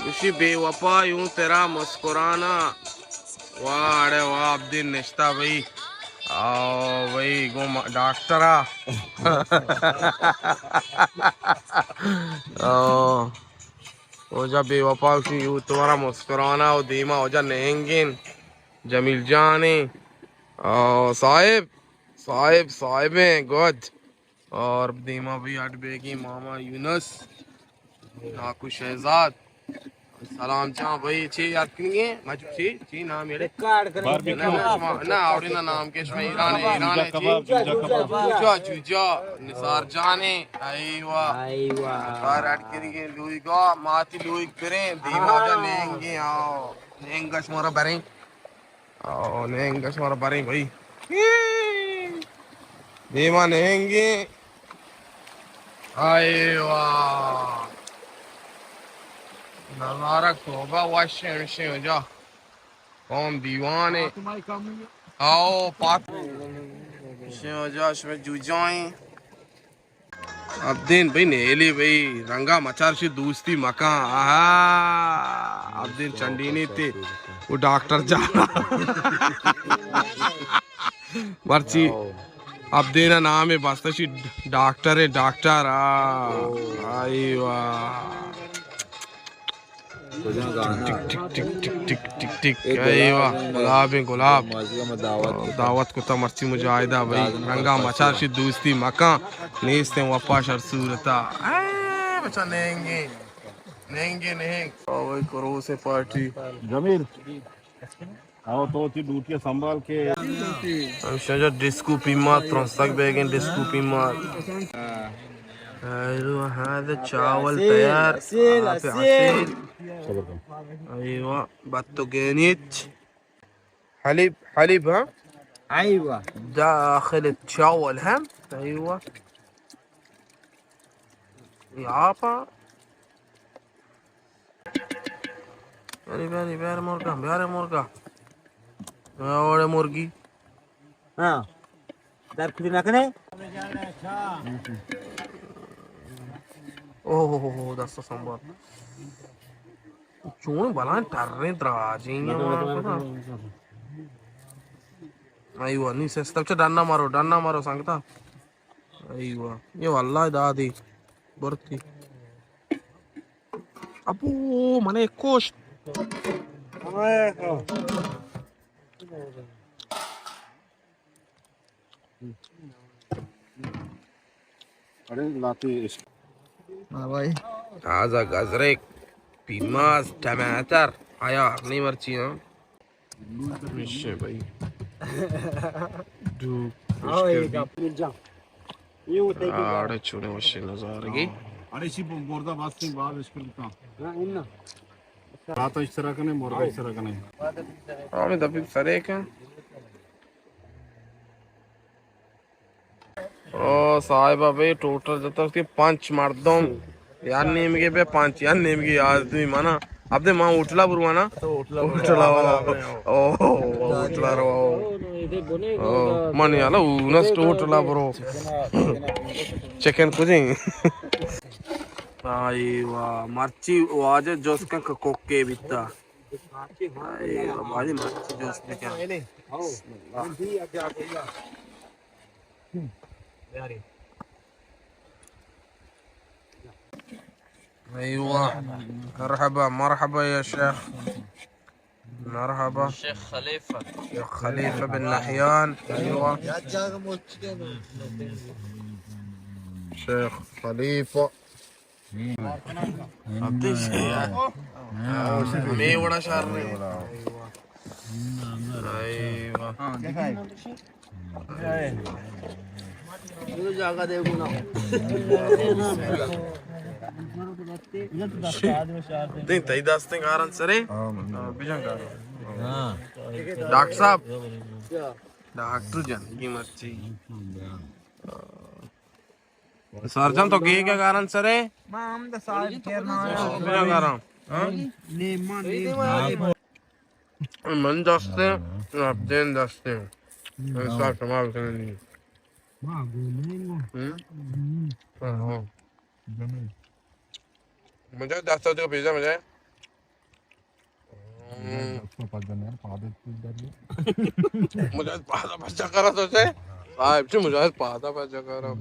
اسی بے وفا یوں تیرا مسکرانا۔ واہ، اڑے واہ، عبدین نشتا بھائی۔ آؤ بھائی، گو ڈاکٹرا۔ آؤ۔ اوجا بے وفا اسی یوں تمہارا مسکرانا و دیما اوجا نہنگین جمیل جان ہیں۔ آؤ، صاحب، صاحب، صاحب ہیں، گڈ۔ اور دیما بھائی اڈ بیگی ماما یونس، ناکو شہزاد۔ سلام جان بھائی، چی یاد کنگے؟ مجو چی؟ چی نام یڑے؟ نہ، نہ، شما، نہ، اوڑی نہ نام کے شما ایران ہے، ایران ہے، چی؟ جوجا، جوجا، نثار جان ہے، ایوا۔ ایوا۔ کار اڈ کنگے لوئی گا، ماتی لوئی کریں، دیما جا نینگے، آؤ۔ نینگا شما را بریں۔ او، نہنگ شمارا بریں بھائی۔ دیما نہنگیں۔ آئے واہ۔ نظارہ توبہ وشیں، وشیں وجہ۔ قوم دیوانے۔ آؤ، پات۔ وشیں وجہ، شمے جوجائیں۔ عبدین بھئی نیلی بھئی، رنگا مچار شی دوستی مکان۔ آہا، عبدین چنڈینی تے، او ڈاکٹر جان۔ مرچی عبدین نام بستا شی ڈاکٹر ہے، ڈاکٹر۔ آ، آئی واہ۔ ٹک، ٹک، ٹک، ٹک، ٹک، ٹک۔ اے اے واہ، گلاب، گلاب ہیں، گلاب۔ ماضی میں دعوت کتا۔ دعوت کتا مرچی مجاہدہ بھائی۔ داغ نہ رنگا کرتا مچار شی۔ شی دوستی مکان۔ نیست ہیں وفا شر صورتا۔ اے بچا نہنگے۔ نہنگے نہنگ۔ او بھائی کروس پارٹی۔ جمیل۔ آؤ تو تی ڈیوٹی سنبھال کے۔ ہمشہ جا ڈسکو پیما ترنسک بیگیں ڈسکو پیما۔ ایوہ، هذا چاول تیار، آپ اصیل۔ ایوہ، بتو گینیت۔ حلیب، حلیب، ہاں؟ ایوہ۔ داخل الچاول ہم۔ ایوہ۔ یہ آپا۔ بیاری، بیاری، بیار مرگا، بیار مرگا۔ اوڑے مرگی۔ ہاں۔ در کھلی نہ کنے؟ اوہ، اوہ، اوہ، دست سنبھال۔ چون بلان ٹریں دراجیں۔ ایوہ، نی سسٹم چا ڈنا مارو، ڈنا مارو سنگتا۔ ایوہ، یہ واللہ دادی برتی۔ ابو، منے کشت۔ اڑے لاتی عشق۔ ہاں بھائی۔ تازہ گزریک، پیماز، ٹماٹر، آیا، نہیں مرچی، ہاں۔ ہمیشہ بھائی۔ ڈو، آؤ، یہ کشکر کا بھی۔ پنیر جام۔ یہ وہ تیکی کا۔ آڑے چھوڑے وشے نظارگی۔ اڑے شی مردہ باستیں باز اشکل کا۔ ہاں، ان نا۔ رات اشترا کنے، مردہ اشترا کنے۔ ہاں، میں دبی سرے کا۔ او صاحب ابے ٹوٹل جتا اس کے پنچ مردم۔ یار نیمگے پہ پنچ، یار نیمگے یار دوی منا۔ اب دے ماں ہوٹلا بروانا۔ ہوٹلا بروانا۔ او، ہوٹلا رو۔ او، من یالا اونس ٹوٹلا برو۔ چکن کجیں؟ آئی واہ، مرچی واجہ جوس کا کوکے بیتا۔ آئی واہ، بھائی مرچی جوس بکن۔ بسم اللہ۔ ایوہ، مرحبا، مرحبا یا شیخ۔ مرحبا۔ شیخ خلیفہ۔ شیخ خلیفہ بن نحیان۔ ایوہ۔ شیخ خلیفہ۔ اب تو اسے یار۔ ہمے وڑا شار نے۔ ایوہ۔ جاگہ دے گنا۔ دیں تئی دستیں گارن سرے۔ ہاں، بجن گارن۔ ڈاکٹر صاحب۔ ڈاکٹر جان، یہ مرچی۔ سرجم تو گیگ ءَ گارن سرے؟ ما ہم دا سال کیر نہ آیا۔ بیا گارن۔ ہاں؟ نیم، ما نیم۔ من دستیں، عبدین دستیں۔ انسان شما بکنے نہیں۔ ما گو نہیں گو۔ ہم؟ ہاں، ہاں۔ مجھے دست تو پیزا مجھے۔ پادا پچ کرا تو چے؟ صاحب چے مجاہد پادا پچ کرا؟